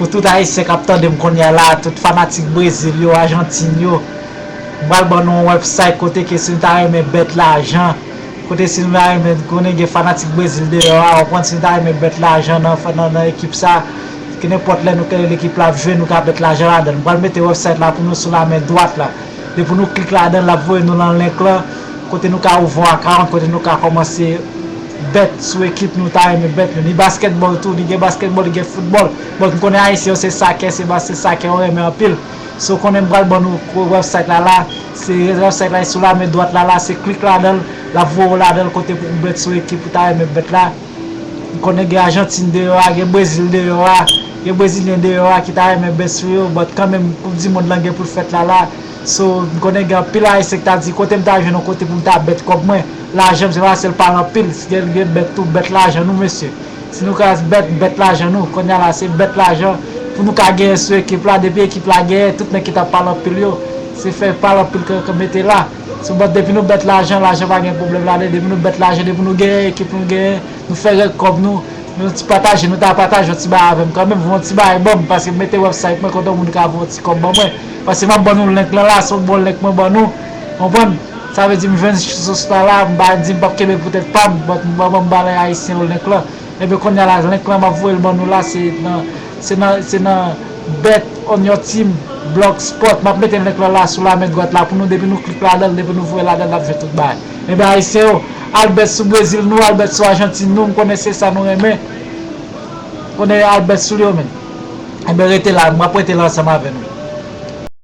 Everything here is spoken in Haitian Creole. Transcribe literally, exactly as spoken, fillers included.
Pou tout Ayisyen k ap tande m kounye a la, tout fanatik Brezil yo, Ajantin yo, m pral ban nou yon website kote ke si nou ta renmen bet lajan, kote si nou ta renmen, konnen gen fanatik Brezil deyò a, ou konn, si nou ta renmen bet lajan nan, nan, nan ekip sa, ke nenpòt lè nou konnen ekip la ap jwe, nou ka bet lajan ladan l. M pral mete website la pou nou sou lamen dwat la. Depi nou klik ladan l, l ap voye nou nan link lan, kote nou ka ouvè yon account, kote nou ka kòmanse bet sou ekip nou ta renmen bet yo. Ni basketball tou, ni gen basketball, ni gen football. Bon, m konnen Ayisyen yo se sakè, se ba se sakè yo renmen anpil. So, konnen m pral ban nou website la la. Se website la sou lamen dwat la la, se klik ladan l, l ap voye w ladan l kote pou w bet sou ekip ou ta renmen bet la. M konnen gen Ajantin deyò a, gen Brezil deyò a, gen Brezilyen deyò a ki ta renmen bet sou yo, but kanmenm Koup di Mond lan gen pou l fèt la la. So, m konnen gen anpil Ayisyen ki ta di, kote m ta jwenn yon kote pou m ta bet kòb mwen, lajan m se pa sèl pale anpil, si gen, gen bet tou, bet lajan nou, mesye. Si nou ka bet, bet lajan nou, kounye a la, se bet lajan pou nou ka genyen sou ekip la, depi ekip la genyen, tout nèg ki t ap pale anpil yo, se fè pale anpil ke, ke mete la. So, but depi nou bet lajan, lajan pa gen pwoblèm ladan, depi nou bet lajan, depi nou genyen ekip nou genyen, nou fè règ kòb nou, nou ti pataje, nou ta pataje yon ti bagay avè m kanmenm, voye yon ti bagay ban m, paske m mete website mwen kote yon moun ka voye yon ti kòb ban mwen. Paske m ap ban nou link lan la, se yon bon link mwen ban nou. Konprann? Sa vle di m jwenn sous la la, m pa di m p ap kenbe poutèt pa m, but m ban, ban m ba lè Ayisyen yo link lan. Ebyen kounye a la, link lan m ap voye l ban nou la, se nan, se nan, se nan Bet on your team, Blogspot. M ap mete link lan la sou lamen dwat la pou nou, depi nou klik ladan l, depi nou voye ladan l, n ap jwenn tout bagay. Ebyen Ayisyen yo, al bet sou Brezil nou, al bet sou Ajantin nou, m konnen se sa nou renmen. Konnen al bet sou li yo menm. Ebyen rete la, m ap rete la ansanm avè nou.